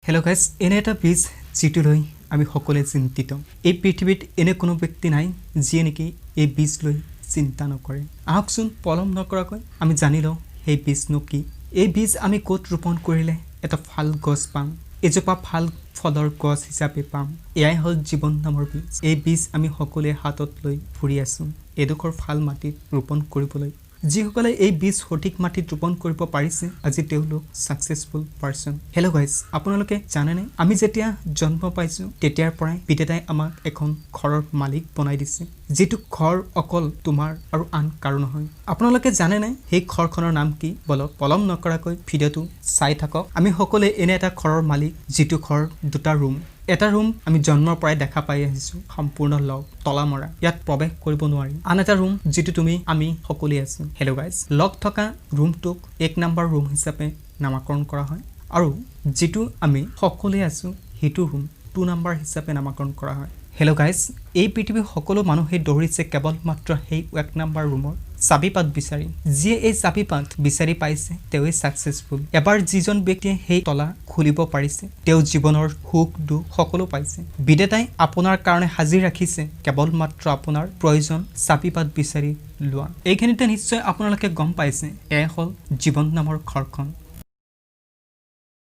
Hello' guys, এনে এটা বীজ যিটো লৈ আমি সকলোৱে চিন্তিত। এই পৃথিৱীত এনে কোনো ব্যক্তি নাই যিয়ে নেকি এই বীজ লৈ চিন্তা নকৰে। আহকচোন, পলম নকৰাকৈ আমি জানি লওঁ সেই বীজনো কি। এই বীজ আমি ক'ত ৰোপণ কৰিলে এটা ভাল গছ পাম, এজোপা ভাল ফলৰ গছ হিচাপে পাম। এয়াই হ'ল জীৱন নামৰ বীজ। এই বীজ আমি সকলোৱে হাতত লৈ ফুৰি আছোঁ এডোখৰ ভাল মাটিত ৰোপণ কৰিবলৈ। যিসকলে এই বীজ সঠিক মাটিত ৰোপণ কৰিব পাৰিছে, আজি তেওঁলোক ছাকচেছফুল পাৰ্চন। হেল্ল' গাইজ, আপোনালোকে জানেনে, আমি যেতিয়া জন্ম পাইছোঁ তেতিয়াৰ পৰাই বিধাতাই আমাক এখন ঘৰৰ মালিক বনাই দিছে, যিটো ঘৰ অকল তোমাৰ আৰু আন কাৰো নহয়। আপোনালোকে জানেনে সেই ঘৰখনৰ নাম কি? বলক, পলম নকৰাকৈ ভিডিঅ'টো চাই থাকক। আমি সকলোৱে এনে এটা ঘৰৰ মালিক যিটো ঘৰ দুটা ৰুম। এটা ৰুম আমি জন্মৰ পৰাই দেখা পাই আহিছোঁ, সম্পূৰ্ণ লক, তলা মৰা, ইয়াত প্ৰৱেশ কৰিব নোৱাৰি। আন এটা ৰুম যিটো তুমি আমি সকলোৱে আছোঁ। হেল্ল' গাইজ, লক থকা ৰুমটোক 1 নম্বৰ ৰুম হিচাপে নামাকৰণ কৰা হয় আৰু যিটো আমি সকলোৱে আছোঁ সেইটো ৰুম 2 নম্বৰ হিচাপে নামাকৰণ কৰা হয়। হেল্ল' গাইজ, এই পৃথিৱীৰ সকলো মানুহে দৌৰিছে কেৱল মাত্ৰ সেই 1 নম্বৰ ৰুমৰ চাবিপাত বিচাৰি। যিয়ে এই চাবিপাত বিচাৰি পাইছে তেওঁৱেই ছাকচেছফুল। এবাৰ যিজন ব্যক্তিয়ে সেই তলা খুলিব পাৰিছে, তেওঁ জীৱনৰ সুখ দুখ সকলো পাইছে। বিধাতাই আপোনাৰ কাৰণে সাজি ৰাখিছে, কেৱল মাত্ৰ আপোনাৰ প্ৰয়োজন চাবিপাত বিচাৰি লোৱা। এইখিনিতে নিশ্চয় আপোনালোকে গম পাইছে, এয়া হ'ল জীৱন নামৰ ঘৰখন।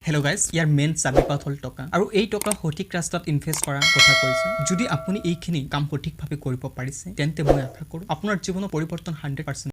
হেল্ল' গাইজ, ইয়াৰ মেইন চাবিপাত হ'ল টকা আৰু এই টকা সঠিক ৰাস্তাত ইনভেষ্ট কৰাৰ কথা কৈছোঁ। যদি আপুনি এইখিনি কাম সঠিকভাৱে কৰিব পাৰিছে, তেন্তে মই আশা কৰোঁ আপোনাৰ জীৱনৰ পৰিৱৰ্তন 100%